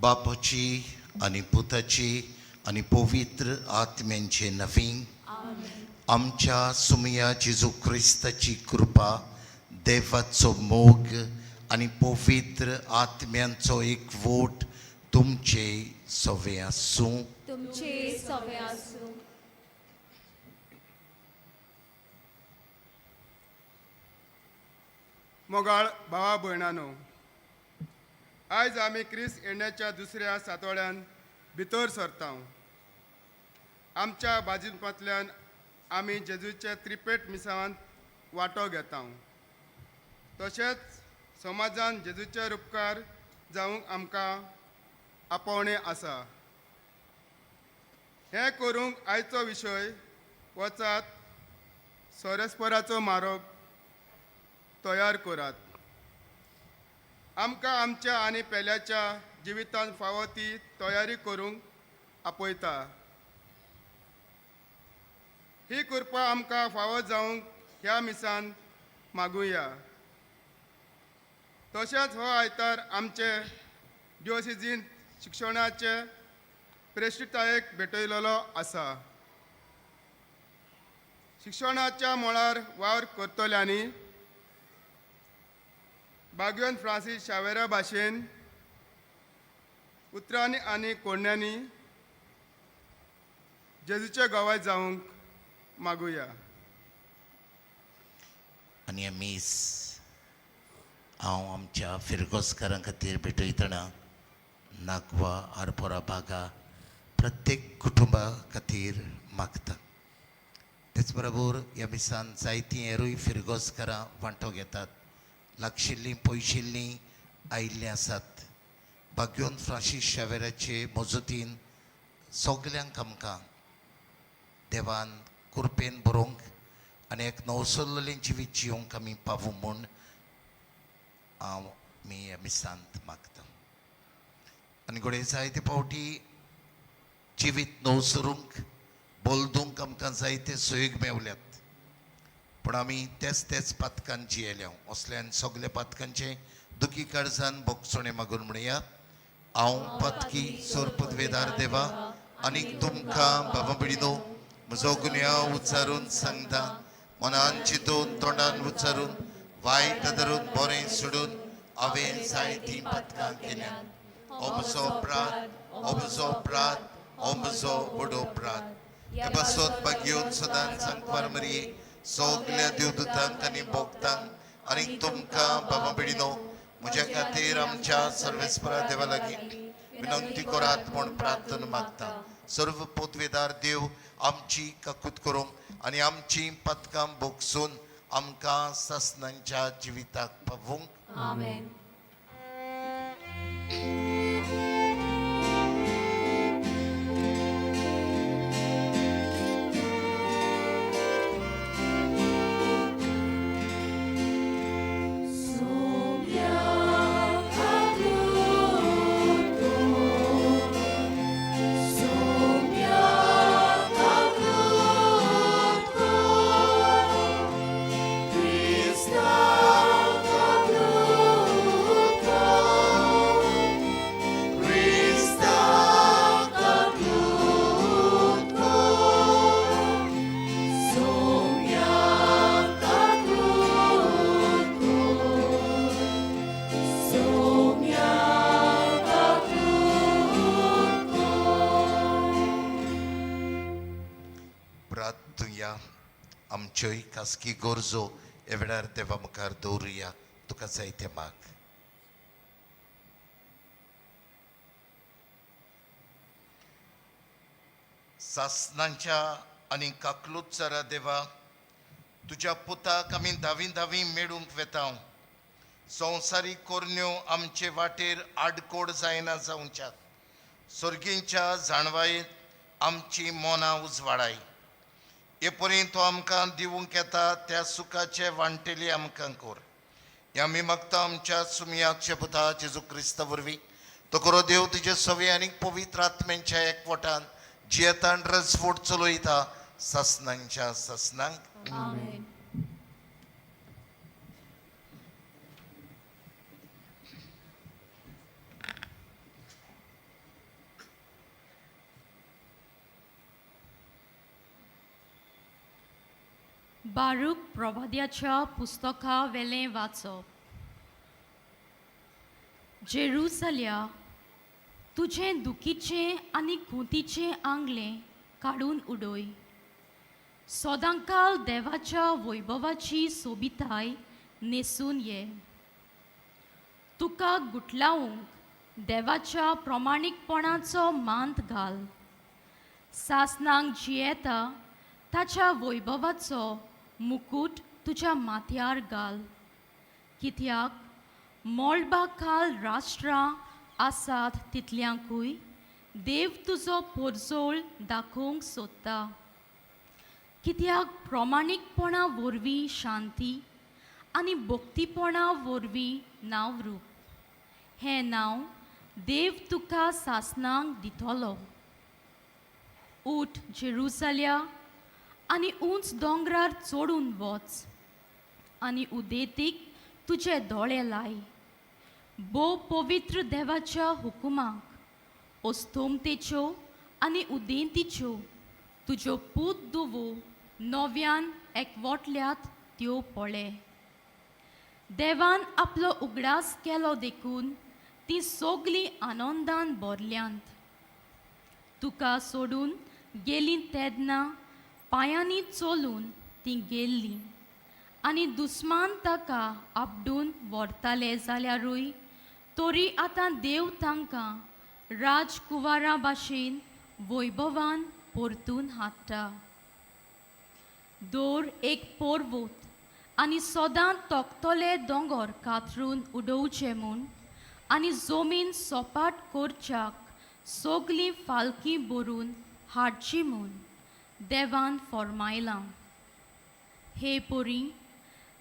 बापाची आनी पुताची आनी पवित्र आत्म्यांचे नवीन आमच्या सुमया जेजू क्रिस्ताची कृपा, देवाचो मोग आनी पवित्र आत्म्यांचो एकवट तुमचे सवे आसूं. तुमचे सवे आसूं. मोगाळ भावा भयणानो, आयज आमी क्रिस्त येण्याच्या दुसऱ्या सातोळ्यान भितर सरता. आमच्या बाजिपांतल्यान आमी जेजूचे त्रिपेट मिसावांत वांटो घेता. तशेंच समाजान जेजूचे उपकार जावंक आमकां आपोवणें आसा. हें करूंक आयचो विशय वचात सोरेस्पराचो मारोग तयार करात. आमकां आमच्या आनी पेल्याच्या जिवितांत फावो ती तयारी करूंक आपयता. ही कृपा आमकां फावो जावंक ह्या मिसान मागुया. तशेंच हो आयतार आमचे डिओसिजींत शिक्षणाचे प्रेश्ठतायेक भेटयलेलो आसा. शिक्षणाच्या मळार वावर करतल्यांनी बागयोन फ्रांसीस शावेरा भाशेन उतरांनी आनी कोडण्यांनी जेजूचे गवाय जावंक मागुया. आनी हें मीस हांव आमच्या फिरगोजकारां खातीर भेटयतना नागवा आरपोरा बागा प्रत्येक कुटुंबा खातीर मागता. तेच बरोबर ह्या मिसान जायतीं हेरूय फिरगोजकारां वांटो घेतात. लागशिल्लीं पयशिल्लीं आयिल्लीं आसात. बाग्योन फ्रांसीस शावेराचे मजतीन सगल्यांक आमकां देवान कृपेन बरोवंक आनी एक नवसरलेलें जिवीत जिवंक आमी पावूं म्हूण हांव मी ह्या मिसांत मागता. आनी घडये जायते फावटी जिवीत नवसरूंक बलदूंक आमकां जायते सुयोग मेवल्यात, पूण आमी तेच तेच पातकान जियेल्या. असल्यान सगल्या पातकांचे दुखी काळजान भोगसणें मागून म्हणया. हांव पातकी सोरपदवेदार देवा, आनीक तुमकां बाबा भयणीनो म्हजो गुन्यांव उच्चारून सांगता. मनान चिंतून, तोंडान उच्चारून, वायट धरून, बरें सोडून हांवें जायतीं पातकां केल्यात. हो म्हजो अपराध, हो म्हजो अपराध, हो म्हजो व्हडो अपराध. हे पासत भाग्योन सदांच सांगपार मरये, सगल्या देवदूतांक आनी भोगतांक आनी तुमकां बाबा भयणीनो म्हज्या खातीर आमच्या सर्वेस्परा देवा लागीं विनंती करात म्हूण प्रार्थना मागता. सर्व पोतवेदार देव आमची काकूत करूंक आनी आमची पदकां भोगसून आमकां सासणांच्या जिविताक पावूंक. आमेन. प्रार्थुया. आमच्योय खासगी गरजो ह्या वेळार देवा मुखार दवरुया. तुका जायते माग. सासणांच्या आनी काकलुतचारा देवा, तुज्या पुताक आमी धावी धावी मेळूंक वेता. संवसारीक कोरण्यो आमचे वाटेर आडकोड जायना जावच्याक सर्गींच्या जाणवायेत आमची मनां उजवाडाय. हे पर्यंत तो आमकां दिवंक येता त्या सुखाचे वांटेली आमकां कोर. हे आमी मागता आमच्या सुमयाच्या पुता जेजू क्रिस्ता वरवीं. तो करो देव तुजे सवे आनी पवित्र आत्म्यांच्या एकवटान जियेतान रजवट चलयता सासणांच्या सासणांक. आमेन. बारूक प्रवाद्याच्या पुस्तका वेलें वाचप. जेरुसल्या, तुजें दुखीचें आनी खुंतीचें आंगलें काडून उडय. सदांकाल देवाच्या वैभवाची सोबिताय न्हेसून ये. तुका गुटलावंक देवाच्या प्रमाणीकपणाचो मांत घाल. सासनांक जियेता ताच्या वैभवाचो मुकूट तुज्या माथ्यार घाल. कित्याक मळबा खाल राष्ट्रां आसात तितल्यांकूय देव तुजो पोरजोळ दाखोवंक सोदता. कित्याक प्रमाणीकपणा वरवीं शांती आनी भक्तीपणा वरवीं नांवरूप हें नांव देव तुका सासनांक दितलो. उठ जेरुसल्या आनी उंच दोंगरार चडून वच आनी उदेंतीक तुजे दोळे लाय. भोव पवित्र देवाच्या हुकुमाक अस्तोमतेच्यो आनी उदेंतीच्यो तुज्यो पूत दुवो नव्यान एकवटल्यात त्यो पळय. देवान आपलो उगडास केलो देखून तीं सगलीं आनंदान भरल्यांत. तुका सोडून गेलीं तेन्ना पांयांनी चलून तीं गेल्लीं आनी दुस्मान ताका आपडून व्हरताले जाल्यारूय तरी आतां देव तांकां राजकुंवरा भाशेन वैभवान परतून हाडटा. दर एक पर्वत आनी सदां तोखतले दोंगर कातरून उडोवचे म्हूण आनी जमीन सपाट करच्याक सगलीं फालकी भरून हाडची म्हूण देवान फर्मायलां. हे परी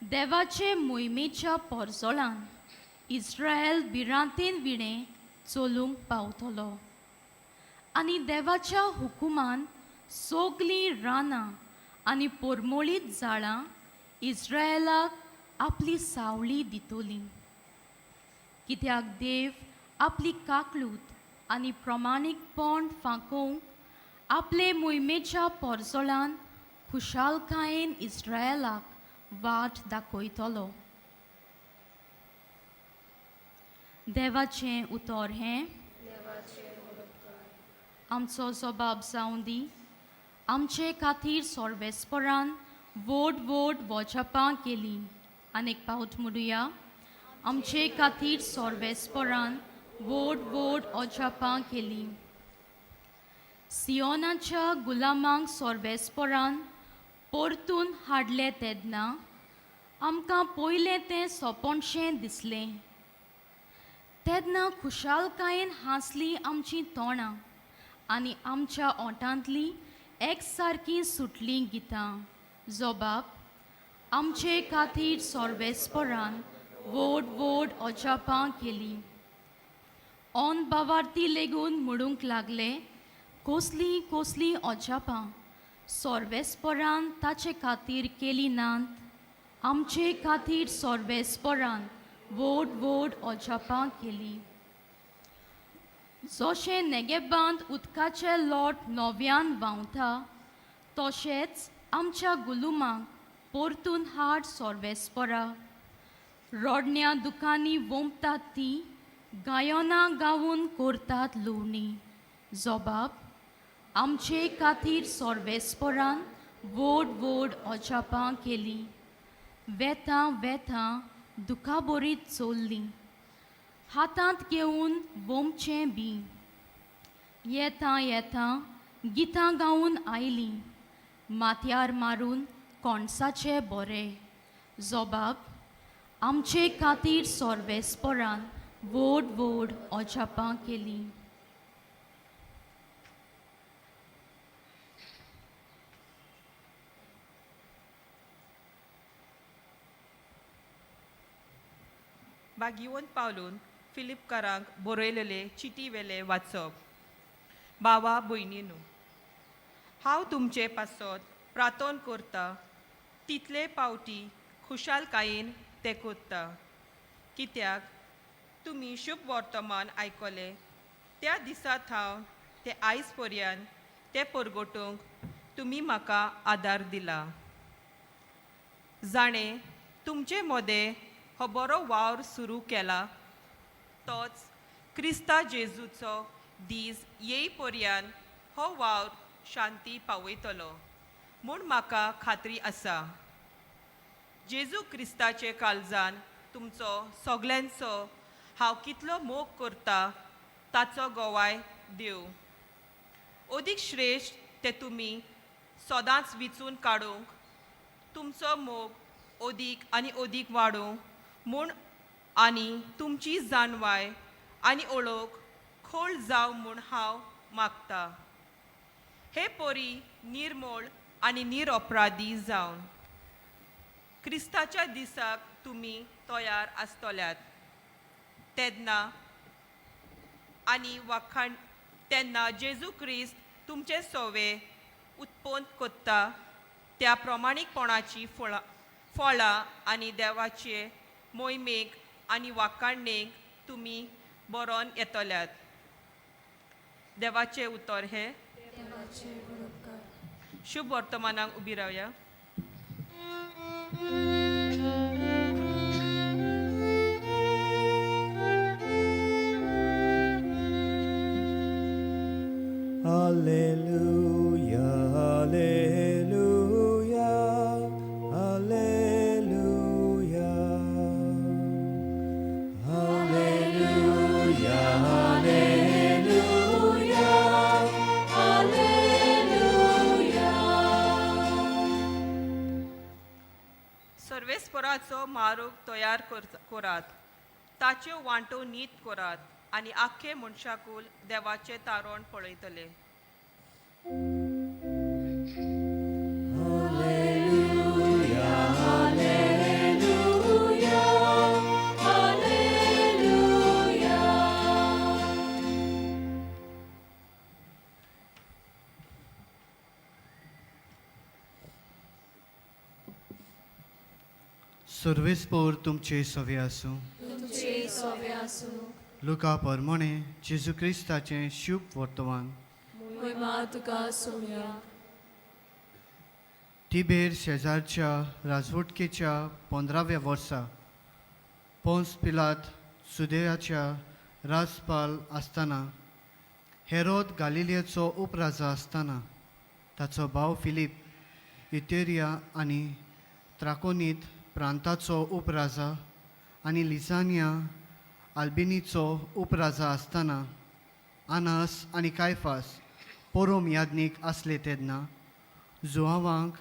देवाचे मोहिमेच्या पोरजोळान इस्रायल भिरांतेन विणें चलूंक पावतलो आनी देवाच्या हुकुमान सगलीं रानां आनी पोरमोळीत झाडां इस्रायलाक आपली सावळी दितली. कित्याक देव आपली काकळूत आनी प्रमाणीकपण फांकोवंक आपले मोहिमेच्या पोरजोळान खुशालकायेन इस्रायलाक वाट दाखयतलो. देवाचें उतर हें आमचो जबाब जावं दी. आमचे खातीर सोर्वेस्परान व्हड व्हड वोजापां केलीं. आनी एक पावट म्हणुया, आमचे खातीर सोर्वेस्परान व्हड व्हड अजापां केलीं. सियोनाच्या गुलामांक सोर्वेस्परान परतून हाडले तेन्ना आमकां पयलें तें सोंपणशें दिसलें. तेन्ना खुशालकायेन हांसलीं आमचीं तोंडां आनी आमच्या ओंठांतलीं एकसारकीं सुटलीं गितां. जबाब आमचे खातीर सोर्वेस्परान व्हड व्हड अजापां केलीं. ऑन बावार्थी लेगून म्हणूंक लागले, कसलीं कसलीं अजापां सोर्वेस्परान ताचे खातीर केलीं नात. आमचे खातीर सोर्वेस्परान व्हड व्हड अजापां केलीं. जशें नेगेबांत उदकाचें लोट नव्यान व्हांवता तशेंच आमच्या गुलुमाक परतून हाड सोर्वेस्परा. रोडण्या दुकांनी वोंपतात तीं गायनां गावन करतात लुवणी. जबाब आमचे खातीर सोर्वेस्परान व्हड व्हड अजापां केलीं. वेतां वेतां दुखाबरीत चल्लीं हातांत घेवन वोमचें बी. येता येता गितां गावन आयलीं माथ्यार मारून कोणसाचे बोरे. जबाब आमचे खातीर सोर्वेस्परान व्हड व्हड अजापां केलीं. बागिवन पावलून फिलिपकारांक बरयलेले चिटी वेले वाचप. बावा भयणीनू, हांव तुमचे पासत प्रार्थन करता तितले पावटी खुशालकायेन तें करता, कित्याक तुमी शुभ वर्तमान आयकले त्या दिसा थावन ते आयज पर्यंत तें परगटूंक तुमी म्हाका आदार दिला. जाणें तुमचे मदें हो बरो वावर सुरू केला तोच क्रिस्ता जेजूचो दीस येई पर्यान हो वावर शांती पावयतलो म्हूण म्हाका खात्री आसा. जेजू क्रिस्ताचे काळजान तुमचो सगल्यांचो हांव कितलो मोग करता ताचो गोवाय देव. अदीक श्रेश्ठ ते तुमी सदांच विचून काडूंक तुमचो मोग अदीक आनी अदीक वाडूं म्हूण आनी तुमची जाणवाय आनी ओळख खोल जावं म्हूण हांव मागता. हे परी निर्मोळ आनी निरअपराधी जावन क्रिस्ताच्या दिसाक तुमी तयार आसतल्यात तेन्ना आनी वाखाण तेन्ना जेजू क्रिस्त तुमचे सोवे उत्पन्न कोत्ता त्या प्रमाणीकपणाची फळां फळां आनी देवाचे मोहिमेक आनी वाखाणणेक तुमी बरोवन येतल्यात. देवाचें उतर हें. शुभ वर्तमानाक उबी रावया. Alleluia, alleluia, alleluia. Alleluia, alleluia, alleluia. सर्वेस्पराचो मार्ग तयार करात, ताच्यो वांटो नीत करात आनी आख्खे मनशाकूल देवाचें तारण पळयतले. Alleluia, alleluia. सर्वेस्पोर तुमचे सवे आसूं. तुमचे सोवे आसूं. लुका परमणे जेजू क्रिस्ताचें शुभ वर्तमान. महिमा तुका सोम्या. तिबेर शेजारच्या राजवटकेच्या 15व्या वर्सा पोन्स पिलात सुदेयाच्या राजपाल आसतना, हेरोद गालिलियाचो उपराजा आसतना, ताचो भाव फिलीप इतेरिया आनी त्राकोनीत प्रांताचो उपराजा आनी लिझानिया आल्बिनीचो उपराजा आसतना, आनास आनी कायफास पोरोम याज्ञीक आसले तेन्ना जुआवांक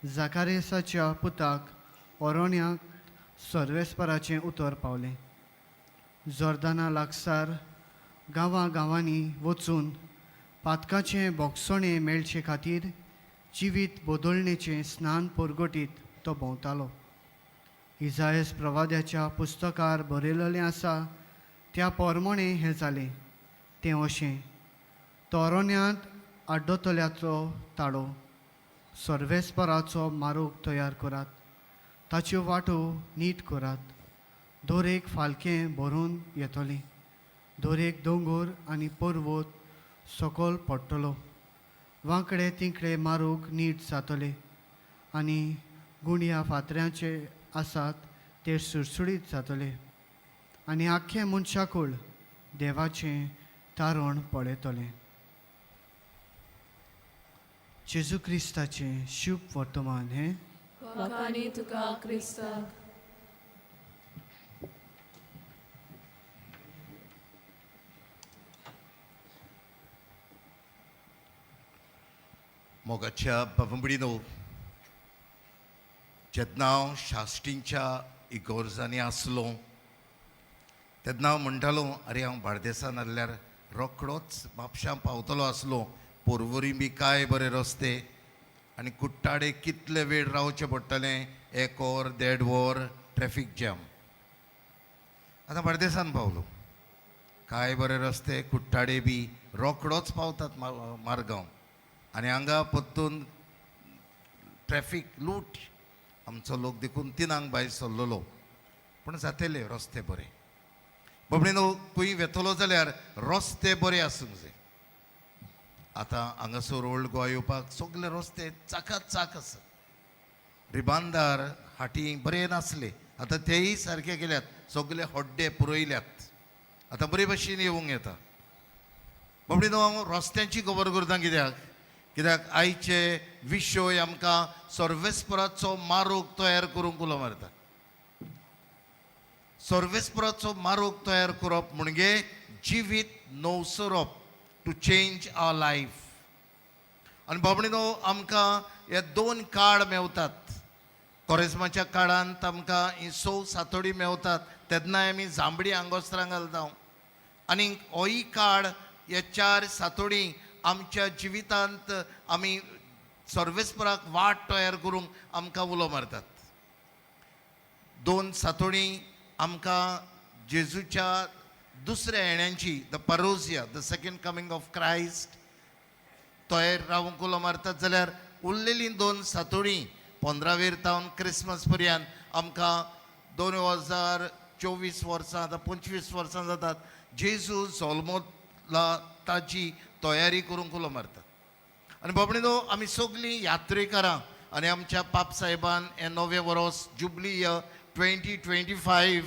जाकारेसाच्या पुताक ओरोण्याक सर्वेस्पराचें उतर पावलें. जोर्दाना लागसार गांवां गांवांनी वचून पातकाचें बोगसणें मेळचे खातीर जिवीत बदलणेचें स्नान परगटीत तो भोंवतालो. इजायस प्रवाद्याच्या पुस्तकार बरयलेलें आसा त्या पोरमणें हें जालें तें अशें, तोरोण्यांत आड्डतल्याचो ताळो, सर्वेस्पराचो मारोग तयार करात, ताच्यो वाटो नीट करात. दरेक फालकें भरून येतलें, दरेक दोंगर आनी पर्वत सकयल पडटलो, वांकडे तिकडे मारूंक नीट जातले आनी गुंडया फातऱ्यांचे आसात ते सुडसुडीत जातले आनी आख्खें मनशाकूळ देवाचें तारण पळयतलें. जेजू क्रिस्ताचें शुभ वर्तमान हें. वाखाणी तुका क्रिस्ता. मोगाच्या बाबडीनो, जेन्ना हांव शास्टींच्या इगोर्जांनी आसलो तेन्ना हांव म्हणटालो, आरे हांव बार्देसान आसल्यार रोखडोच म्हापशां पावतलो आसलो. पोरवरी बी काय बरे रस्ते आनी कुट्टाडे कितले वेळ रावचें पडटलें, एक वर देड वर ट्रॅफीक जॅम. आतां बार्देसान पावलो, काय बरे रस्ते, कुट्टाडे बी रोखडोच पावतात मारगांव. आनी हांगा परतून ट्रॅफीक लूट. आमचो लोक देखून 3 भायर सरलेलो, पूण जातले रस्ते बरे. बाबडीनो, खंय वेतलो जाल्यार रस्ते बरे आसूंक जाय. आतां हांगासर ओल्ड गोवा येवपाक सगळे रस्ते चाकात चाक आसा. रिबांदार हाटी बरे नासले, आतां तेय सारके केल्यात, सगळे हड्डे पुरयल्यात, आतां बरे भशेन येवंक येता. बाबडी हांव रस्त्यांची खबर करता कित्याक, कित्याक आयचे विशय आमकां सर्वेस्पराचो मारोग तयार करूंक उलो मारता. सर्वेस्पराचो मारोग तयार करप म्हणजे जिवीत नवसरप, टू चेंज our life. आनी बाबडीनो आमकां हे दोन काळ मेवतात. कोरेज्माच्या काळांत आमकां ही स सातोडी मेवतात, तेन्नाय आमी जांबडी आंगोस्त्रां घालता. आनी होय काळ हे 4 सातोडी आमच्या जिवितांत आमी सर्वेस्पराक वाट तयार करूंक आमकां उलो मारतात. 2 सातोडी आमकां जेजूच्या दुसऱ्या येण्याची, the parousia, the second coming of Christ, तयार रावंक उलो मारतात. जाल्यार उरलेलीं 2 सातोडी 15वेर तावन क्रिसमस पर्यंत आमकां 2024 वर्सां, आतां 25 वर्सां जातात, जेजू जल्मला ताजी तयारी करूंक उलो मारतात. आनी बाबडीनो आमी सगळीं यात्रेकारां आनी आमच्या पाप साहेबान हें नवें वर्स जुबली इयर 2025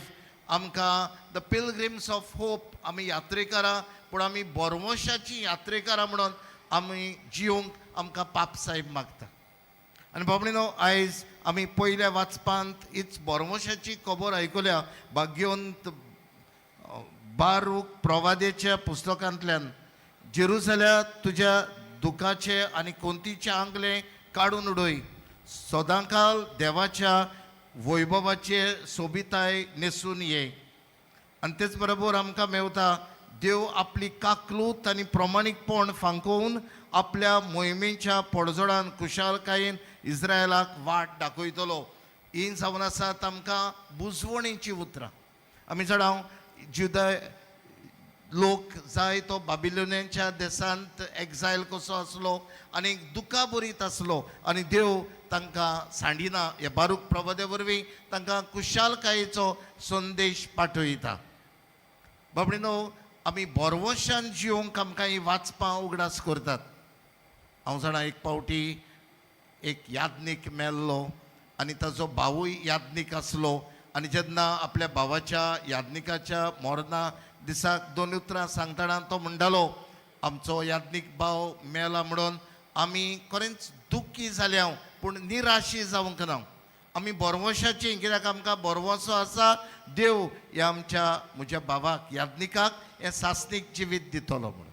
आमकां the pilgrims of hope, आमी यात्रेकारां पूण आमी बोरवोशाचीं यात्रेकारां म्हणून आमी जियोंक आमकां पाप साहेब मागता. आनी बाबडीनो आयज आमी पयल्या वाचपांत हीच बोरवोशाची खबर आयकुल्या भाग्यवंत बारूक प्रवादेच्या पुस्तकांतल्यान. जेरुसल्या तुज्या दुखाचे आनी कोंतीचे आंगले काडून उडय, सदांकाल देवाच्या वैभवाचे सोबिताय न्हेसून ये. आनी तेच बरोबर आमकां मेवता देव आपली काकलूत आनी प्रमाणीकपण फांकोवन आपल्या मोहिमेच्या पडजोडान खुशालकायेन इस्रायलाक वाट दाखयतलो. ही जावन आसात आमकां बुजवणेचीं उतरां. आमी जाणा जुदा लोक जाय तो बाबिलोनियांच्या देशांत एक्झायल कसो आसलो आनी दुखाभरीत आसलो आनी देव तांकां सांडिना, ह्या बारूक प्रवादे वरवीं तांकां खुशालकायेचो संदेश पाठयता. बाबडीनो आमी बोरवशान जिवंक आमकां ही वाचपां उगडास करतात. हांव जाणा एक पावटी एक याज्ञीक मेल्लो आनी ताजो भावूय याज्ञीक आसलो आनी जेन्ना आपल्या भावाच्या याज्ञिकाच्या मरणा दिसाक 2 उतरां सांगतना तो म्हणटालो, आमचो याज्ञीक भाव मेला म्हणून आमी खरेंच दुख्खी जाल्या पूण निराशी जावंक ना, आमी बोरवशाची, कित्याक आमकां बोरवसो आसा देव ह्या आमच्या म्हज्या भावाक याज्ञिकाक हें सासणीक जिवीत दितलो म्हणून.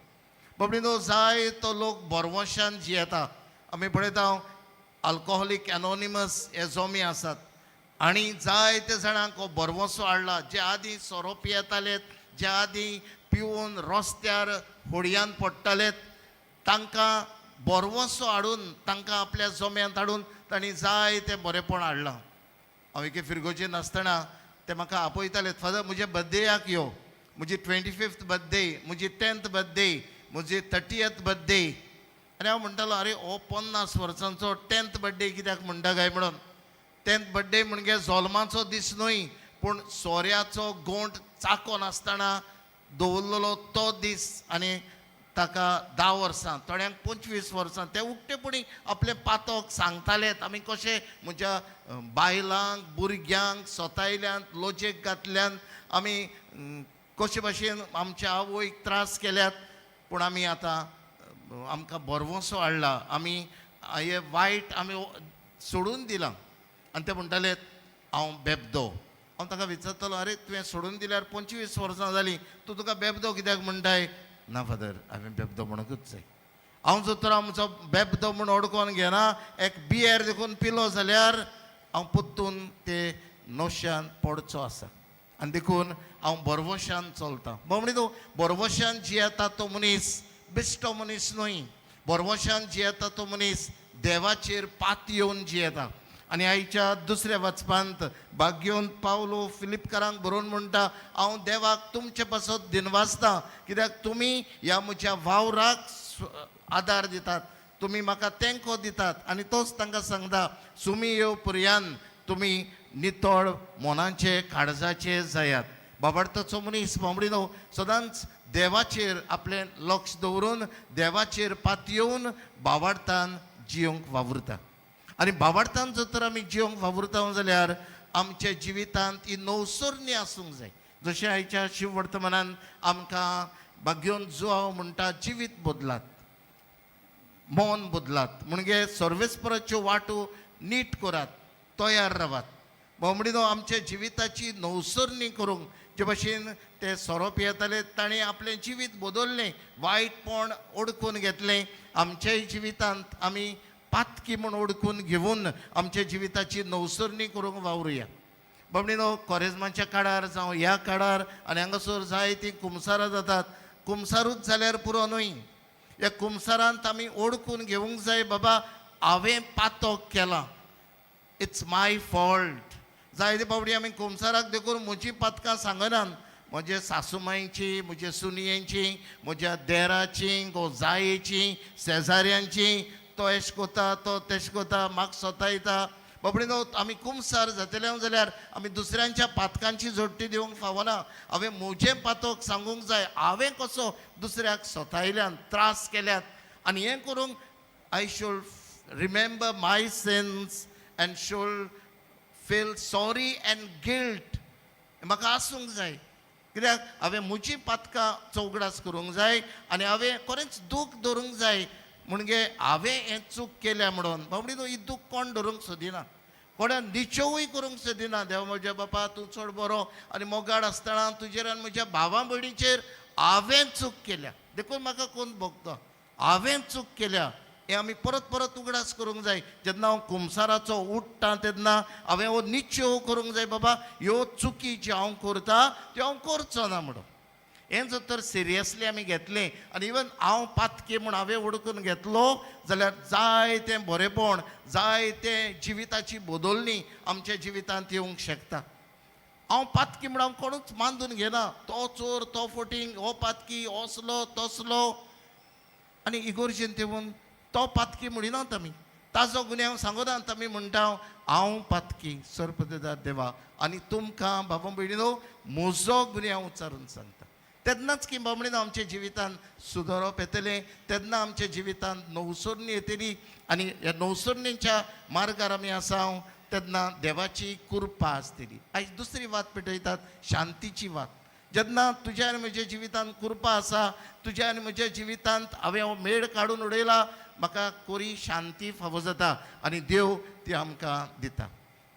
बाबडीनो जाय तो लोक बोरवशान जियेता. आमी पळयता अल्कोहोलीक एनोनिमस हे जोमी आसात आनी जायते जाणांक हो बोरवसो हाडला, जे आदीं सोरो पियेताले, जे आदीं पिवन रस्त्यार होडयान पडटाले, तांकां बोरवसो हाडून तांकां आपल्या जोम्यांत हाडून तांणी जायतें बरेंपण हाडलां. हांव एके फिरगोजेन आसतना ते म्हाका आपयताले, फादर म्हज्या बर्थडेयाक यो, म्हजी 25th birthday, म्हजी 10th birthday, म्हजी 30th birthday. आनी हांव म्हणटालो, आरे हो 50 वर्सांचो 10th birthday कित्याक म्हणटा काय म्हणून. 10th birthday म्हणजे जल्माचो दीस न्हय, पूण सोऱ्याचो गोंट चाको नासतना दवरलेलो तो दीस. आनी ताका 10 वर्सां, थोड्यांक 25 वर्सां, ते उक्तेपणी आपलें पातक सांगतालेत, आमी कशें म्हज्या बायलांक भुरग्यांक सोतायल्यान लोजेक घातल्यान आमी कशे भाशेन आमच्या आवयक त्रास केल्यात, पूण आमी आतां आमकां भरवंसो हाडला, आमी हे वायट आमी सोडून दिलां. आनी ते म्हणटाले हांव बेबदो. हांव ताका विचारतालो, आरे तुवें सोडून दिल्यार 25 वर्सां जालीं, तूं तुका बेबदो कित्याक म्हणटाय? ना फादर, हांवें बेबदो म्हणूंकच जाय. हांव जर तर आमचो बेबदो म्हूण ओडकोन घेना, एक बियर देखून पिलो जाल्यार हांव परतून ते नोश्यान पडचो आसा. आनी देखून हांव बरवशान चलतां. म्हणजे तूं बरवशान जियेता तो मनीस बेश्टो मनीस न्हय, बरवशान जियेता तो मनीस देवाचेर पात येवन जियेता. आनी आयच्या दुसऱ्या वाचपांत भाग्यवंत पावलो फिलिपकारांक बरोवन म्हणटा, हांव देवाक तुमचे पासत दिनवासता, कित्याक तुमी ह्या म्हज्या वावराक आदार दितात, तुमी म्हाका तेंको दितात. आनी तोच तांकां सांगता, सुमी येव पर्यान तुमी नितळ मनाचे काळजाचे जायात. बाबार्थाचो मनीस बामडिनो सदांच देवाचेर आपलें लक्ष दवरून देवाचेर पातयेवन बाबार्थान जियोंक वावुरता. आनी भावार्थान जर तर आमी जिवंक वावुरता जाल्यार आमच्या जिवितांत ही नवसरणी आसूंक जाय. जशें आयच्या शिववर्तमानान आमकां भाग्योन जुवाव म्हणटा, जिवीत बदलात, मन बदलात, म्हणजे सर्वेस्पराच्यो वाटो नीट करात, तयार रावात. बामडिनो आमच्या जिविताची नवसरणी करूंक जे भशेन ते सोरो पियेताले ताणें आपलें जिवीत बदललें, वायटपण ओडकून घेतलें. आमच्याय जिवितांत आमी पातकी म्हूण ओडकून घेवन आमच्या जिविताची नवसरणी करूंक वावरुया. बाबडीनो कोरेजमाच्या काळार जावं ह्या काळार आनी हांगासर जायतीं कुमसारां जातात. कुमसारूच जाल्यार पुरो न्हय, ह्या कुमसारांत आमी ओडकून घेवंक जाय, बाबा हांवें पातक केलां, it's my fault. जायते फावटी आमी कुमसाराक देखून म्हजी पातकां सांगनात, म्हजे सासूमांयची, म्हजे सुनयेची, म्हज्या देराची, गो जायेची, शेजाऱ्यांची, तो एश कोता, तो तेश कोता, म्हाका सोतायता. बाबडीनो आमी कुमसार जातले जाल्यार आमी दुसऱ्यांच्या पातकांची जोडटी दिवंक फावना. हांवें म्हजें पातक सांगूंक जाय, हांवें कसो दुसऱ्याक सोतायल्यान, त्रास केल्यात. आनी हें करूंक I should remember my sins and should feel sorry and guilt म्हाका आसूंक जाय. कित्याक हांवें म्हजी पातकां चौगडास करूंक जाय आनी हांवें खरेंच दूख धरूंक जाय, म्हणजे हांवें हें चूक केल्या म्हणून. बाबडीनो ही दूख कोण धरूंक सोदिना, कोणा निचोवूय करूंक सोदिना. देव म्हज्या बापा तूं चड बरो आनी मोगाड आसतना तुजेर आनी म्हज्या भावा भयणीचेर हांवें चूक केल्या देखून म्हाका कोण भोगता, हांवें चूक केल्या हें आमी परत परत उगडास करूंक जाय. जेन्ना हांव कुमसाराचो उठ्ठा तेन्ना हांवें हो निश्चय करूंक जाय, बाबा ह्यो चुकी ज्यो हांव करता त्यो हांव करचो ना म्हणून. हें जर तर सिरियसली आमी घेतलें आनी इवन हांव पातकी म्हूण हांवें वळखून घेतलो जाल्यार जायतें बरेपण, जायतें जिविताची बदलणी आमच्या जिवितांत येवंक शकता. हांव पातकी म्हूण हांव कोणूच मानून घेना, तो चोर, तो फटींग, हो पातकी, असलो तसलो, आनी इगोर्जेन तेवून तो पातकी म्हणिनात आमी, ताजो गुन्यांव सांगनात आमी, म्हणटा हांव पातकी सर्पदेदार देवा आनी तुमकां बाबा भयणीनो म्हजो गुन्यांव उच्चारून सांगता. तेन्नाच की बाबणीनो आमच्या जिवितांत सुदारप येतलें, तेन्ना आमच्या जिवितांत नवसरणी येतली आनी ह्या नवसरणीच्या मार्गार आमी आसा तेन्ना देवाची कृपा आसतली. आयज दुसरी वात पेटयतात, शांतीची वात. जेन्ना तुज्या आनी म्हज्या जिवितांत कृपा आसा, तुज्या आनी म्हज्या जिवितांत हांवें हो मेळ काडून उडयला, म्हाका कोरी शांती फावो जाता आनी देव ती आमकां दिता.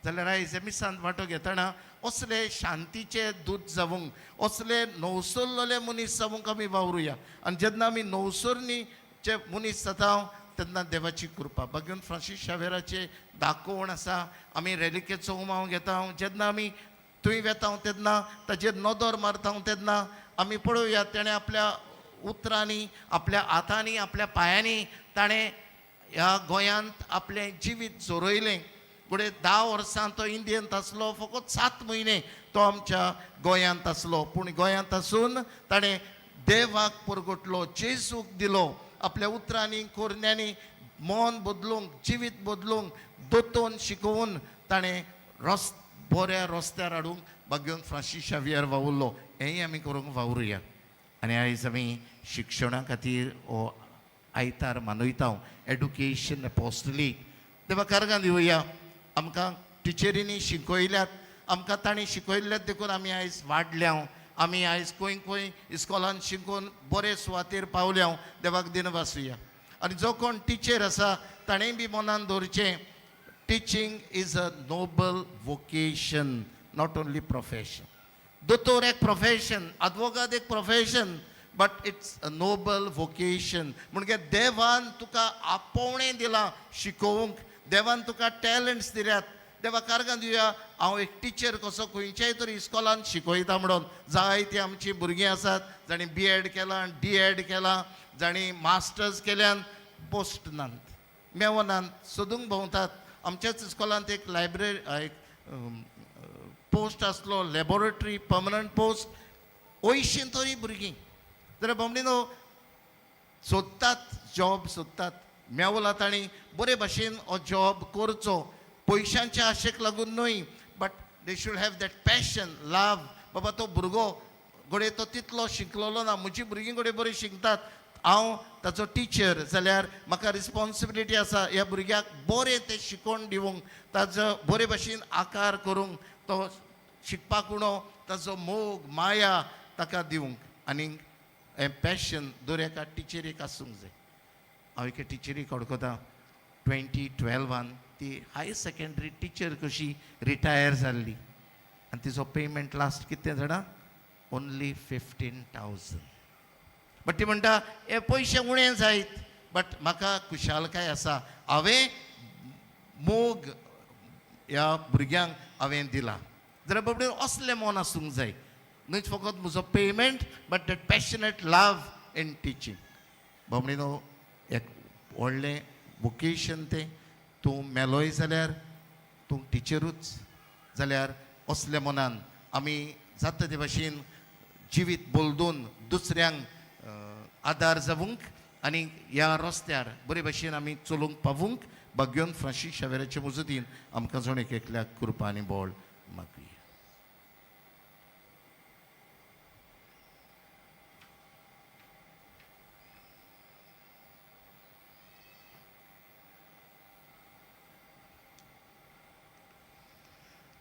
जाल्यार आयज मिसांत वांटो घेतना असले शांतीचे दूत जावंक, असले नवसरलेले मनीस जावंक आमी वावरुया. आनी जेन्ना आमी नवसरणीचे मनीस जाता तेन्ना देवाची कृपा. बागेवन फ्रांसीस शावेराचे दाखोवण आसा, आमी रेलिकेचो उमाव घेता. जेन्ना आमी थंय वेता तेन्ना ताजेर नदर मारता तेन्ना आमी पळोवया तेणें आपल्या उतरांनी, आपल्या हातांनी, आपल्या पांयांनी ताणें ह्या गोंयांत आपलें जिवीत जोरयलें. फुडें 10 वर्सां तो इंडियेंत आसलो, फकत 7 म्हयने तो आमच्या गोंयांत आसलो, पूण गोंयांत आसून ताणें देवाक परगटलो, जेजूक दिलो. आपल्या उतरांनी, कोरण्यांनी मन बदलूंक, जिवीत बदलूंक, दोतोन शिकोवन ताणें बऱ्या रस्त्यार हाडूंक बागेवन फ्रांसीस शावियर वावुरलो. हेंय आमी करूंक वावरुया. आनी आयज आमी शिक्षणा खातीर हो आयतार मनयता, एडुकेशन एपोस्टली. देवा कारगां दिवया, आमकां टिचरींनी शिकयल्यात, आमकां तांणी शिकयल्ल्यात देखून आमी आयज वाडल्या, आमी आयज खंय खंय इस्कॉलान शिकून बरे सुवातेर पावल्या. देवाक दिनवासुया. आनी जो कोण टिचर आसा ताणें बी मनान दवरचें, teaching is a noble vocation, not only profession. दोतोर एक प्रोफेशन, आदवोगाद एक profession, but it's a noble vocation. म्हणजे देवान तुका आपोवणें दिलां शिकोवंक, देवान तुका टॅलंट्स दिल्यात. देवा कारगां दिवया, हांव एक टिचर कसो खंयच्याय तरी इस्कॉलान शिकयता म्हणून. जायतीं आमचीं भुरगीं आसात जाणीं बी एड केलां, डी एड केलां, जाणीं मास्टर्स केल्यान, पोस्ट नात, मेवनात, सोदूंक भोंवतात. आमच्याच इस्कॉलांत एक लायब्ररी, एक पोस्ट आसलो, लॅबोरेटरी पर्मनंट पोस्ट, 80 तरी भुरगीं जाल्यार बामणीनो सोदतात, जॉब सोदतात, मेवला तांणी बरे भाशेन हो जॉब करचो, पयशांच्या आशेक लागून न्हय, but they should have that passion, love. बाबा तो भुरगो घडये तो तितलो शिकलेलो ना, म्हजी भुरगीं घडये बरीं शिकतात, हांव ताचो टिचर जाल्यार म्हाका रिस्पॉन्सिबिलिटी आसा ह्या भुरग्याक बरें तें शिकोवन दिवंक, ताजो बरे भशेन आकार करूंक, तो शिकपाक उणो ताजो मोग माया ताका दिवंक. आनी हें पॅशन दर एका टिचरीक आसूंक जाय. हांव एके टिचरीक वळखता, 2012 ती हायर सेकेंडरी टिचर कशी रिटायर जाल्ली आनी तिजो पेमेंट लास्ट कितें जाणा, ओन्ली 15,000. बट ती म्हणटा हे पयशे उणें जायत बट म्हाका खुशालकाय आसा, हांवें मोग ह्या भुरग्यांक हांवें दिला. जाल्यार बाबडे असलें मन आसूंक जाय, न्हय फकत म्हजो payment but that passionate love in teaching. बाबडीनो एक व्हडलें वोकेशन तें, तूं मेलोय जाल्यार तूं टिचरूच जाल्यार असल्या मनान आमी जाता ते भाशेन जिवीत बदलून दुसऱ्यांक आदार जावंक आनी ह्या रस्त्यार बरे भाशेन आमी चलूंक पावूंक भाग्योन फ्रांसीस शावेराचे मजतीन आमकां जण एक एकल्याक कृपा आनी बळ मागया.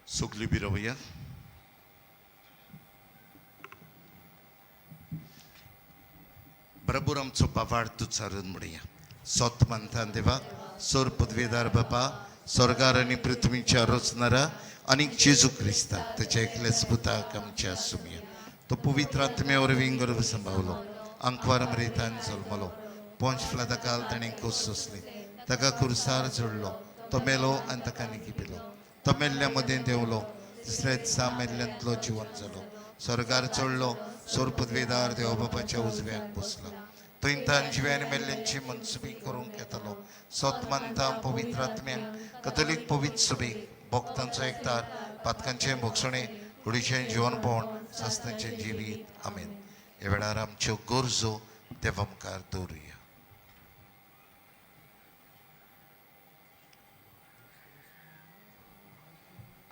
सगली बिरोवया. बरोबर आमचो बाबार्थ उच्चारून म्हणया. सोत मानता देवा, सोर पदवेदार बापा, स्वर्गार आनी पृथ्वीच्या रचणारा आनी जेजू क्रिस्ताक ताच्या एकल्याच पुताक आमच्या सुमया, तो पवित्र आत्म्या वरवीं गर्भ सांबावलो, आंकवार मरेतान जल्मलो, पोंच फ्लादा काल ताणें खोस सोंसली, ताका खुर्सार जोडलो, तो मेलो आनी ताका निकी पिलो, तो मेल्ल्या मदें देंवलो, तिसऱ्या दिसा मेल्ल्यांतलो जिवन जालो, स्वर्गार चडलो, सोर पदवेदार देवा बापाच्या उजव्याक बसलो, थंय तान जिव्या आनी मेल्ल्यांची मनसुबी करूंक येतलो. सोत मानता पवित्र आत्म्यांक, कथोलीक पवित्र सभेक, भक्तांचो एकतार, पातकांचें भोगसणें, कुडीचें जिवनपण, सास्तांचें जिवीत. आमेन. ह्या वेळार आमच्यो गरजो देवा मुखार दवरुया.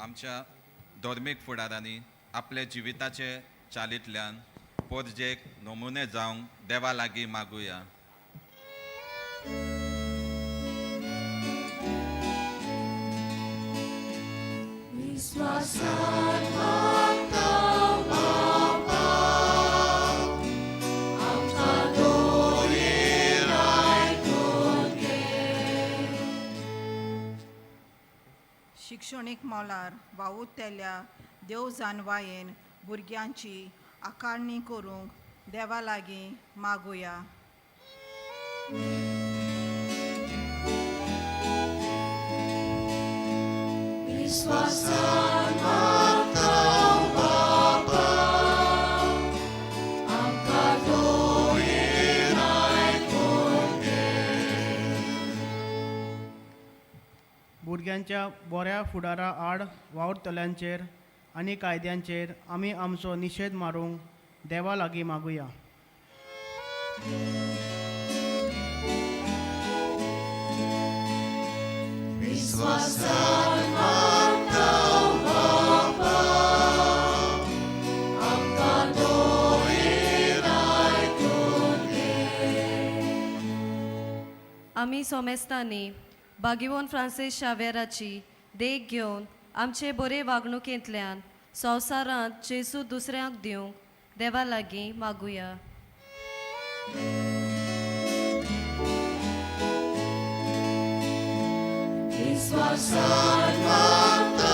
आमच्या धर्मीक फुडारांनी आपल्या जिविताचे चालींतल्यान पोरजेक नमुने जावंक देवा लागीं मागुया. विश्वासान मागता बापा, आमकां दोरेर आयकून घे. शिक्षणीक मोलार वावुरतल्या देव जानवायेन भुरग्यांची आकारणी करूंक देवा लागीं मागुया. विश्वासान मागता बापा, आमकां दोरेर आयकून घे. भुरग्यांच्या बऱ्या फुडारा आड वावुरतल्यांचेर आनी कायद्यांचेर आमी आमचो निशेध मारूंक देवा लागीं मागुया. विश्वासान मागता बापा, आमकां दोरेर आयकून घे. आमी सोमेस्तांनी बागिवोन फ्रांसीस शावेराची देख घेवन आमचे बरे वागणुकेंतल्यान संवसारांत जेजू दुसऱ्यांक दिवंक देवा लागीं मागुया. विश्वासान मागता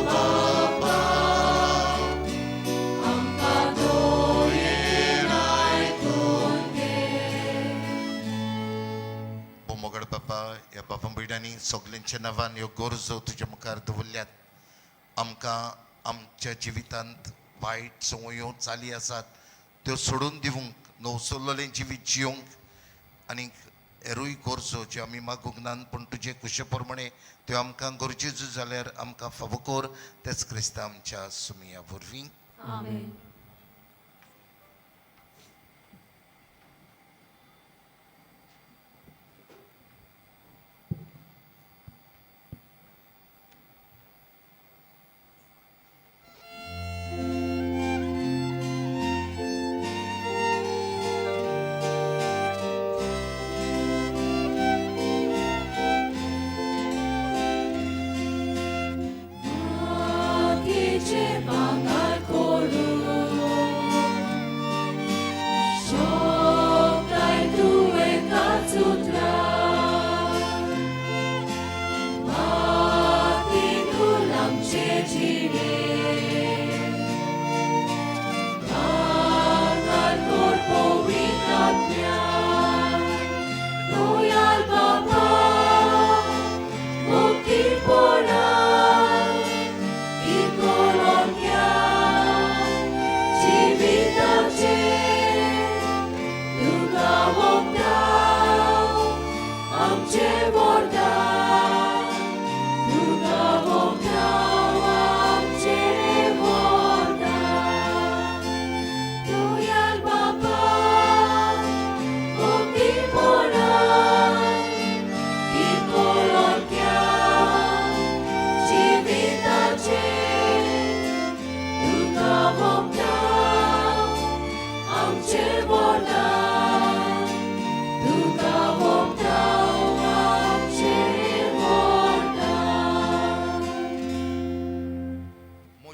बापा, आमकां दोरेर आयकून घे. मोगड बापा, ह्या बाबा भयणांनी सगल्यांच्या नांवान ह्यो गरजो तुज्या मुखार दवरल्यात. आमकां आमच्या जिवितांत वायट संवयो चाली आसात त्यो सोडून दिवंक, नवसरलेलें जिवीत जियोंक आनी हेरूय गरजो ज्यो आमी मागूंक नात पूण तुजे खुशे प्रमाणे त्यो आमकां गरजेच्यो जाल्यार आमकां फावो कर, तेच क्रिस्तांव आमच्या सुमिया वरवीं. आमेन.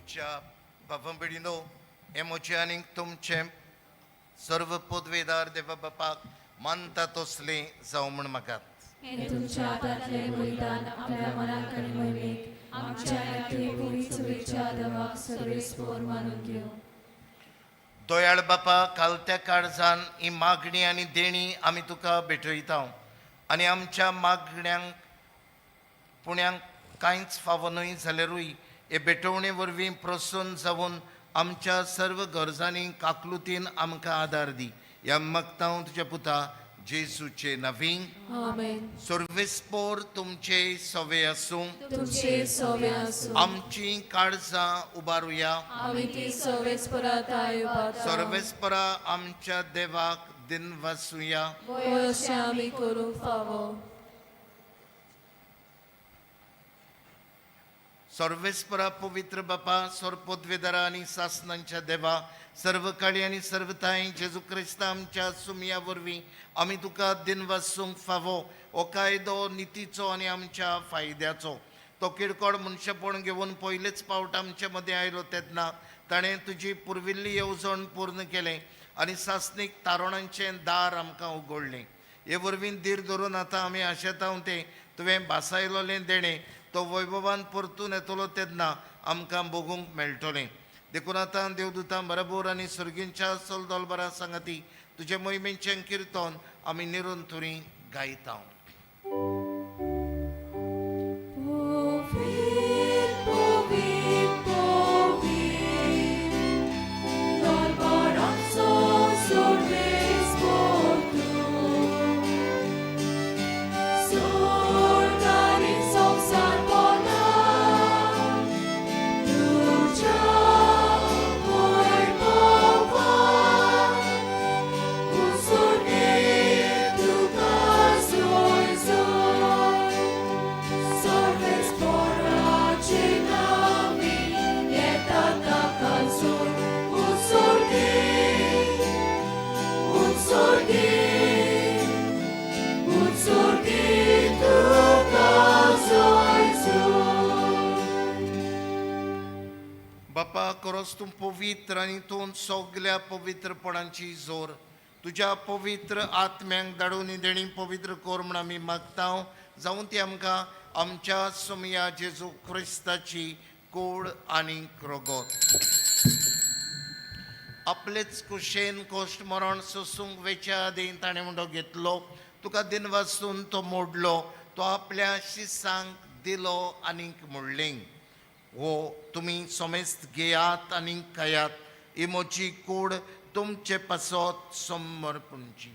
म्हज्या बाबा भयणीनो, हें म्हजें आनीक तुमचें सर्व पदवेदार देवा बापाक मानता तसलें जावं म्हूण मागात. हें तुमच्या हातांतलें बलिदान आपल्या मनाक आनी मोहिमेक आमच्या आनी पुरी चुरीच्या देवाक सर्वेस्पोर मानून घेवं. दयाळ बापा, कालत्या काळजान ही मागणी आनी देणी आमी तुका भेटयता आनी आमच्या मागण्यांक पुण्यांक कांयच फावो न्हय जाल्यारूय हे भेटवणे वरवीं प्रसन्न जावन आमच्या सर्व गरजांनी काकलुतीन आमकां आदार दी. ह्या मागता हांव तुज्या पुता जेजूचे नवीन. आमेन. सर्वेस्पोर तुमचे सवे आसूं. तुमचे सोवे आसूं. आमची काळजां उबारुया. आमी ती सर्वेस्परा ताय उबारता. सर्वेस्परा आमच्या देवाक दिनवासुया. वय अशें आमी करूंक फावो. सर्वेस्परा पवित्र बापा, सर्वपदवेदारा आनी सासनांच्या देवा, सर्व काळी आनी सर्वताय जेजू क्रिस्ता आमच्या सुमया वरवीं आमी तुका दिनवासूंक फावो. हो कायदो नितीचो आनी आमच्या फायद्याचो. तो किरकोळ मनशेपण घेवन पयलेच पावट आमचे मदें आयलो तेन्ना ताणें तुजी पुर्विल्ली येवजण पूर्ण केलें आनी सासणीक तारणांचें दार आमकां उगडलें. हे वरवीं धीर धरून आतां आमी आशेता तें तुवें भासायलोलें देणें तो वैभवान परतून येतलो तेन्ना आमकां भोगूंक मेळटलें. देखून आतां देवदूतां बरोबर आनी सर्गींच्या चलदोलबरा सांगाती तुजे मोहिमेचें किर्तन आमी निरंतरी गायता. Povit, povit, povit, Dorbaranzo sorves portu. Sorgani samsar pona, तुझ्या वैभवान, उसुर्गे तुका जोय जोय. Sorves porace nami, eta ta canzon, un sorghi, un sorghi, un sorghi tu zoi zoi. बापा, खरोच तूं पवित्र आनी तूं सगल्या पवित्रपणाची जोर. तुज्या पवित्र आत्म्यांक धाडून ही देणी पवित्र कर म्हूण आमी मागता, जावं ती आमकां आमच्या सोमया जेजू क्रिस्ताची कोड आनी रगत. आपलेच कुशेन कोश्ट मरण सोसूंक वेच्या आदीं ताणें मुंडो घेतलो, तुका दिनवासून तो मोडलो, तो आपल्या शिसांक दिलो आनीक म्हणलें, हो तुमी समेस्त घेयात आनी खायात, ही म्हजी कूड तुमचे पासत समर्पणची.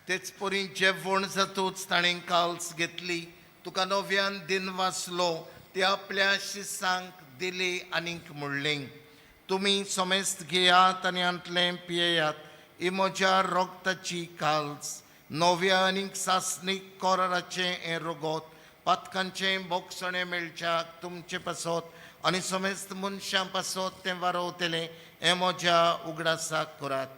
तेच परी जेवण जातूच ताणें काल्स घेतली, तुका नव्यान दिन वाचलो, ती आपल्या शिसांक दिली आनीक म्हणलें, तुमी समेस्त घेयात आनी हांतलें पियेयात, ही म्हज्या रोगताची काल्स, नव्या आनीक सासणीक कोराचें हें रगत पातकांचें बोगसणें मेळच्याक तुमचे पासत आनी समेस्त मनशां पासत तें वारोवतलें, हें म्हज्या उगडासाक करात.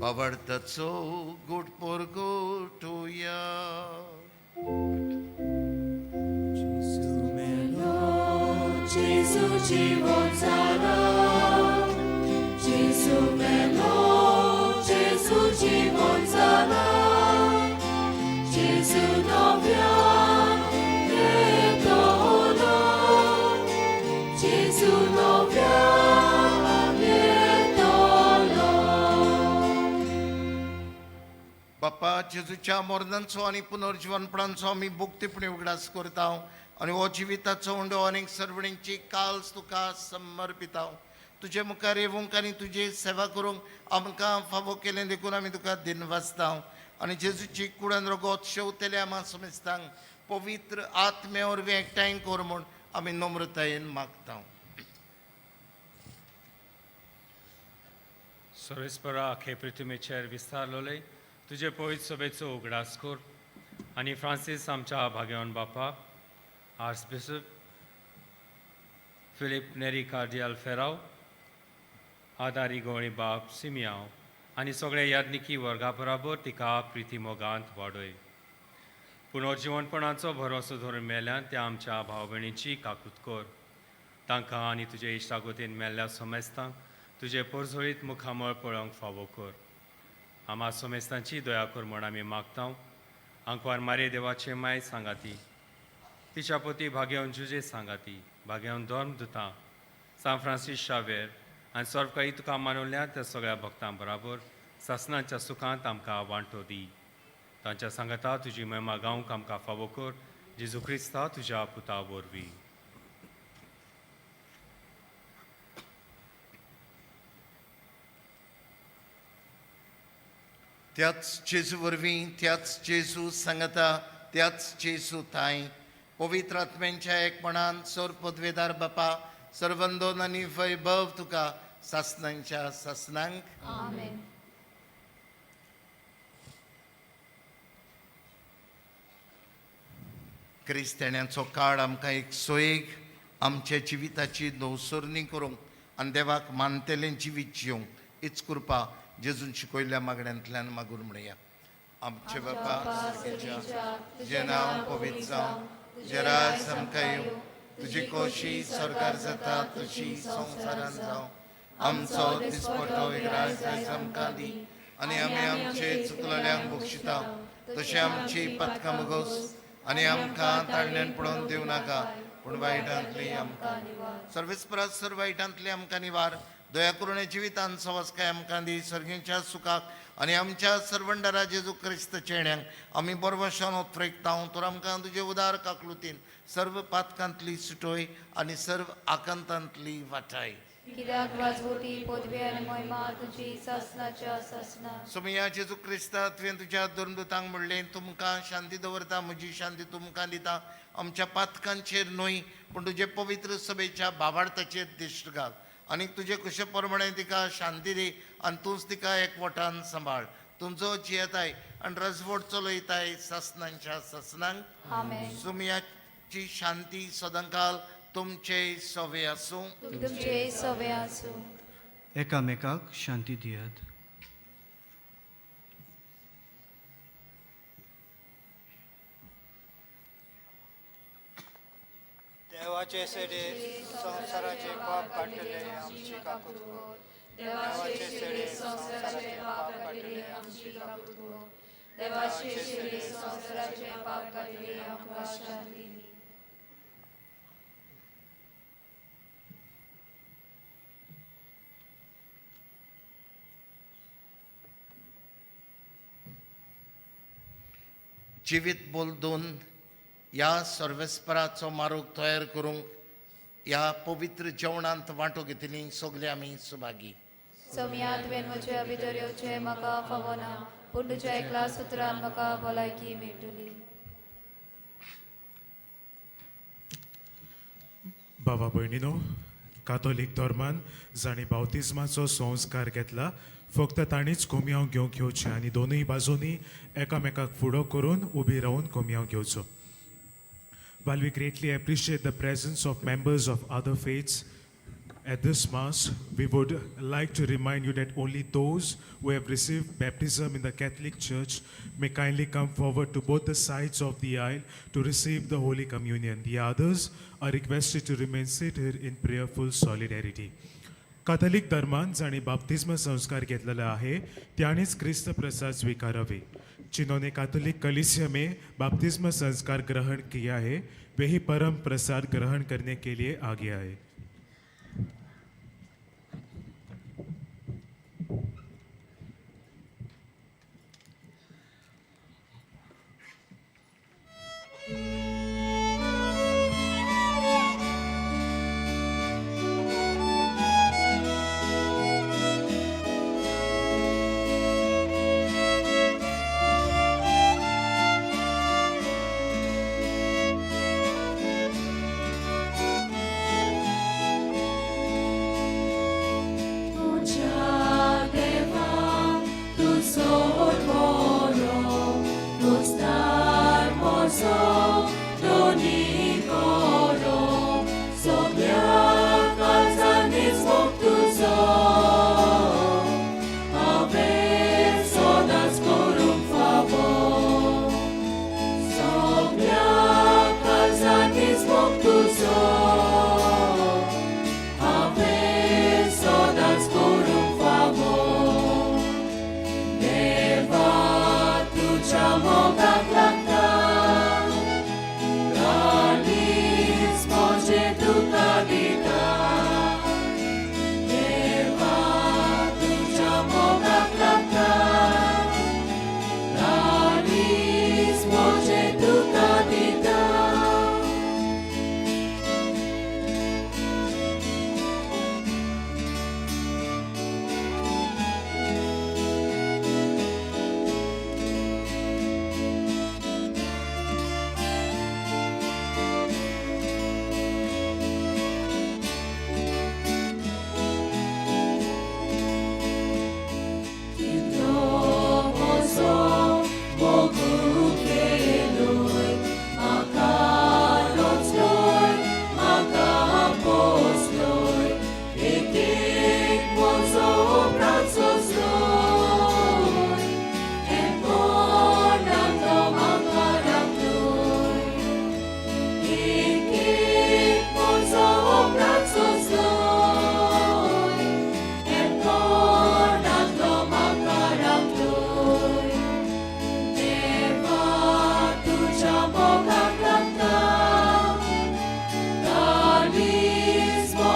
बावडताचो गुड पोरगोटुया. Gesù melo, Gesù जीवन जाला, Gesù melo, Gesù जीवन जाला, Gesù नव्यान येतलो, Gesù नव्यान येतलो. बापा, जेजूच्या मरणांचो आनी पुनर्जीवनपणांचो आमी मुक्तीपणी उगडास करता आनी हो जिविताचो उंडो आनी सर्वणींची काल्स तुका समर्पिता. तुजे मुखार येवंक आनी तुजी सेवा करूंक आमकां फावो केलें देखून आमी तुका दिनवासता आनी जेजूची कुडान रगत शेवतल्या आमा समेस्तांक पवित्र आत्म्या वरवीं एकठांय कर म्हूण आमी नम्रतायेन मागता. सर्वेस्परा आखे पृथ्वीचेर विस्तारलोले तुजे पवित्र सभेचो उगडास कर आनी फ्रांसीस आमच्या भाग्यवान बापा आर्चबिशप फिलीप नेरी कार्दियाल फेराव आदारी गोवणी बाप सिमियांव आनी सगळे याज्ञिकी वर्गा बराबर तिका प्रिती मोगांत वाडय. पुनर्जिवनपणाचो भरोसो धरून मेल्यान त्या आमच्या भाव भयणीची काकूत कर. तांकां आनी तुजे इश्टागोतीन मेल्ल्या समेस्तांक तुजे पोरझोळीत मुखामळ पळोवंक फावो कर. आमा समेस्तांची दया कर म्हूण आमी मागता. आंकवार मारे देवाचे माय सांगाती, तिच्या पोती भाग्यवन जुजे सांगाती, भाग्यवन धर्म दुतां सांत फ्रांसीस शावेर आनी सर्वकाळी तुका मानवल्या त्या सगळ्या भक्तां बराबर सासनाच्या सुखांत आमकां वांटो दी. तांच्या सांगाता तुजी महिमा गावंक आमकां फावो कर. जेजू क्रिस्ता तुज्या पुता वरवीं. त्याच जेजू वरवीं, त्याच जेजू सांगता, त्याच जेजू थांय पवित्र आत्म्यांच्या एकपणान सोर पदवेदार बापा सर्वंदोन आनी वैभव तुका सासनांच्या सासनांक. आमेन. क्रिस्ताण्यांचो काळ आमकां एक सोयेक आमच्या जिविताची नवसरणी करूंक आनी देवाक मानतलें जिवीत जिवंक हीच कृपा जेजून शिकयल्ल्या मागण्यांतल्यान मागून म्हणया. आमचे बापा सर्गेच्या, तुजें नांव पवित्र जावं, तुजें राज आमकां येवं, तुजी खोशी स्वर्गार जाता तशी संवसारांत जावं. आमचो दिसपटो एक राज आयज आमकां दी आनी आमी आमचे चुकलेल्यांक बक्षिता तशें आमची पथकां मुगोस आनी आमकां ताळण्यान पडोवन दिवं नाका, पूण वायटांतली आमकां सर्वेस्परात सर वायटांतली आमकां निवार. दया करून जिवितान सवस्काय आमकां दी सर्गेच्या सुखाक आनी आमच्या सर्वंडरा जेजू क्रिस्त चेण्यांक आमी बरवशान उत्रेकता. तर आमकां तुजे उदार काकलुतीन सर्व पातकांतली सुटोय आनी सर्व आकांतांतली वाटाय. कित्याक वाजवती पदवी आनी महिमा तुजी सासनाच्या सासना. सोमया जेजू क्रिस्ता तुवें तुज्या दोन दुतांक म्हणलें, तुमकां शांती दवरता, म्हजी शांती तुमकां दिता. आमच्या पातकांचेर न्हय पूण तुजे पवित्र सभेच्या भावार्थाचेर दिश्ट घाल आनी तुजे कुशे प्रमाणे तिका शांती दी आनी तूंच तिका एकवटान सांबाळ. तुमचो जियेताय आनी रजवट चलयताय सासनांच्या सासनांक. आमेन. सुमयाची शांती सदांकाल तुमचे सवे आसूं. तुमचे सवे आसूं. एकामेकाक शांती दियात. देवाचे सेडे संवसाराचे पाप काडटले आमची काकूत कर. देवाचे सेडे संवसाराचे पाप काडटले आमची काकूत कर. देवाचे सेडे संवसाराचे पाप काडटले आमकां शांती दी. जिवीत बोलदून ह्या सर्वेस्पराचो मारूक तयार करूंक ह्या पवित्र जेवणांत वांटो घेतली सगळे आमी सुभागी. सोमया तुवें म्हज्या भितर येवचें म्हाका फावना, पूण तुज्या एकल्या सुत्रान म्हाका भलायकी मेळटली. बाबा भयणीनो, कातोलीक धर्मान जांणी बावतिज्माचो संस्कार घेतला फक्त तांणीच कोमयांव घेवंक येवचें आनी दोनूय बाजूंनी एकामेकाक फुडो करून उबी रावन कोमयांव घेवचो. While we greatly appreciate the presence of members of other faiths at this Mass, we would like to remind you that only those who have received baptism in the Catholic Church may kindly come forward to both the sides of the aisle to receive the Holy Communion. The others are requested to remain seated in prayerful solidarity. Catholic धर्मान जांणी बाप्तिज्म संस्कार घेतलेलो आहे तांणीच क्रिस्त प्रसाद स्वीकारावे. जिन्होंने Catholic कलीसिया में बाप्तिज्म संस्कार ग्रहण किया है वे ही परम प्रसाद ग्रहण करने के लिए आगे आए.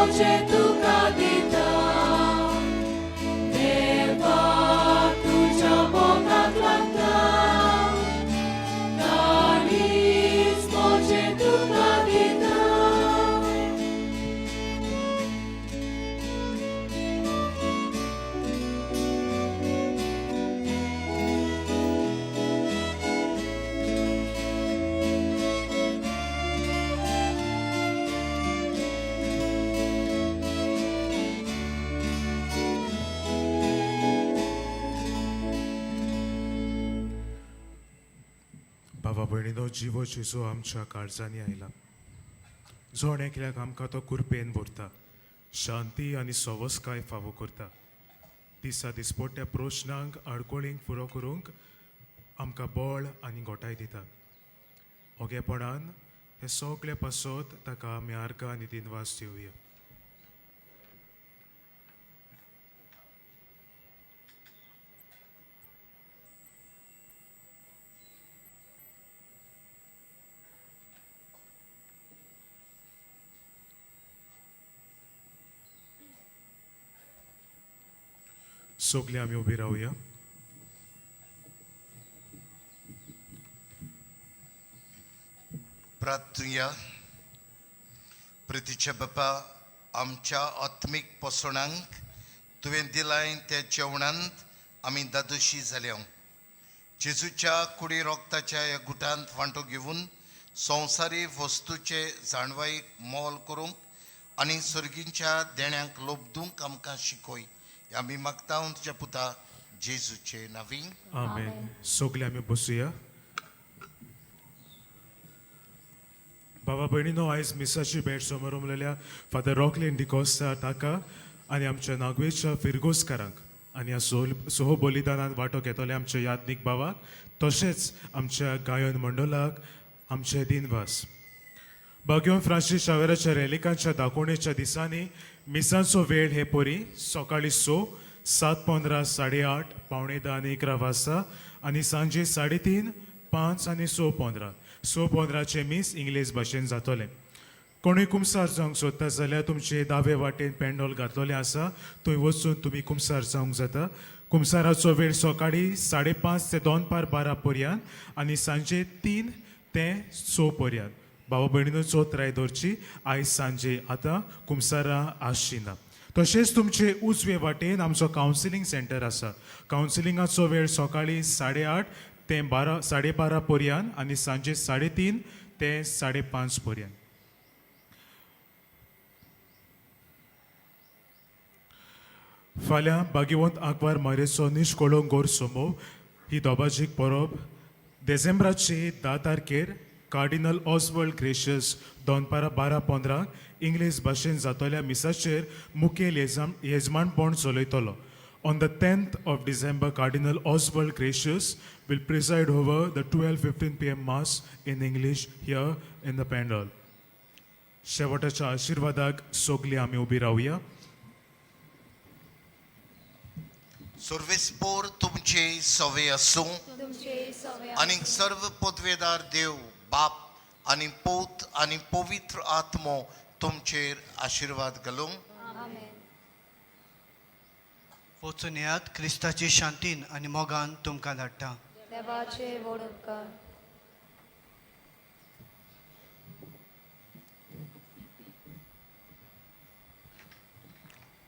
म्हजें तुका दिता देवा तुज्या मोगाक लागता काळीज म्हजें तुका दिता. बाबा भयणीनो, जिवो जेजू आमच्या काळजांनी आयला. जण एकल्याक आमकां तो कुरपेन भरता, शांती आनी सवसकाय फावो करता. दिसा दिसपट्ट्या प्रश्नांक आडकोळींक फुरो करूंक आमकां बळ आनी गोठाय दिता. ओगेपणान हे सगळे पासत ताका आमी आर्गां आनी दिनवास दिवया. सगळे आमी उबी रावया. प्रार्थुया. प्रितीच्या बापा, आमच्या आत्मीक पोसणांक तुवें दिलाय त्या जेवणांत आमी दादोशी जाल्या. जेजूच्या कुडी रोगताच्या ह्या गुटांत वांटो घेवन संवसारी वस्तूचे जाणवाईक मोल करूंक आनी सर्गींच्या देण्यांक लोबदूंक आमकां शिकय. आमी मागता तुज्या पुता जेजूचे नांवी. आमेन. सगळे आमी बसुया. बाबा भयणीनो, आयज मिसाची भेट समारंभलेल्या फादर रॉकलिन डिकोस्ता ताका आनी आमच्या नागवेच्या फिरगोजकारांक आनी ह्या सोह बलिदानांत वांटो घेतले आमच्या याज्ञीक बाबाक तशेंच आमच्या गायन मंडळाक आमचे दिनवास. बाग्योन फ्रांसीस शावेराच्या रेलिकांच्या दाखोवणेच्या दिसांनी मिसांचो वेळ हे परी: सकाळी 6, 7:15, 8:30, 9:45 आनी 11 वाजता आनी सांजे 3:30, 5 आनी 6:15. 6:15चें मीस इंग्लीश भाशेन जातलें. कोणूय कुमसार जावंक सोदता जाल्यार तुमचे दावे वाटेन पेंडोल घातलेलें आसा, थंय वचून तुमी कुमसार जावंक जाता. कुमसाराचो वेळ सकाळी 5:30 ते दोनपार 12 पर्यंत आनी सांजे 3 ते 6 पर्यंत. भाव भयणीनो, चोत्राय दवरची, आयज सांजे आतां कुमसारां आसची ना. तशेंच तुमचे उजवे वाटेन आमचो कावन्सिलींग सेंटर आसा. कावन्सिलिंगाचो वेळ सकाळी 8:30 ते 12, 12:30 पर्यंत आनी सांजे 3:30 ते 5:30 पर्यंत. फाल्यां भाग्यवंत आंकवार मारेचो निश्कोळो गोर सोमो ही दोबाजीक परब देसेंब्राचे 10 तारखेर कार्डिनल ऑसवर्ल्ड ग्रेशियस दनपारां 12:15 इंग्लीश भाशेन जातल्या मिसाचेर मुखेल येजमानपण चलयतलो. On the 10th of December, Cardinal Oswald Gracias will preside over the 12:15 p.m. Mass in English here in the pandal. शेवटाच्या आशिर्वादाक सगळीं आमी उबी रावया. सर्वेस्पोर तुमचे सवे आसूं आनी सर्व पदवेदार देव बाप आनी पोत आनी पवित्र आत्मो तुमचेर आशिर्वाद घालूं. वचून येयात. क्रिस्ताची शांतीन आनी मोगान तुमकां धाडटा. देवाचे व्हड उपकार.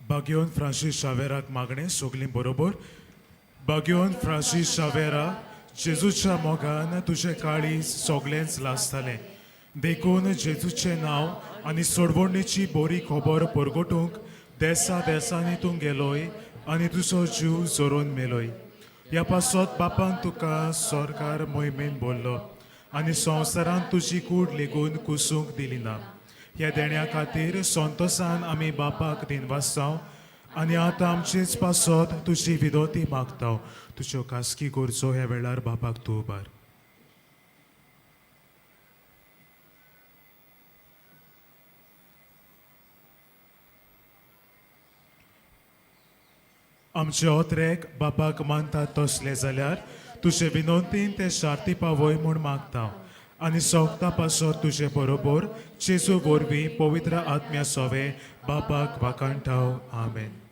बाग्योन फ्रांसीस शावेराक मागणें. सगलीं बरोबर. बाग्योन फ्रांसीस शावेरा, जेजूच्या मोगान तुजें काळीज सगळेंच लासतालें, देखून जेजूचें नांव आनी सोडवणेची बरी खबर परगटूंक देसा देसांनी तूं गेलोय आनी तुजो जीव जोरोन मेलोय. ह्या पासत बापान तुका सरकार मोहिमेन बोल्लो आनी संवसारांत तुजी कूड लेगून कुसूंक दिली ना. ह्या देण्या खातीर संतोसान आमी बापाक दिनवासाव आनी आतां आमचेच पासत तुजी विदोती मागता. तुज्यो खासगी गरजो ह्या वेळार बापाक तूं उबार. आमचे ओत्रेक बापाक मानतात तसले जाल्यार तुजे विनंतीन ते शार्ती पावय म्हूण मागता. आनी सोगता पासत तुजे बरोबर जेजू वरवीं पवित्र आत्म्या सोवे बापाक वाखाणटाव. आमेन.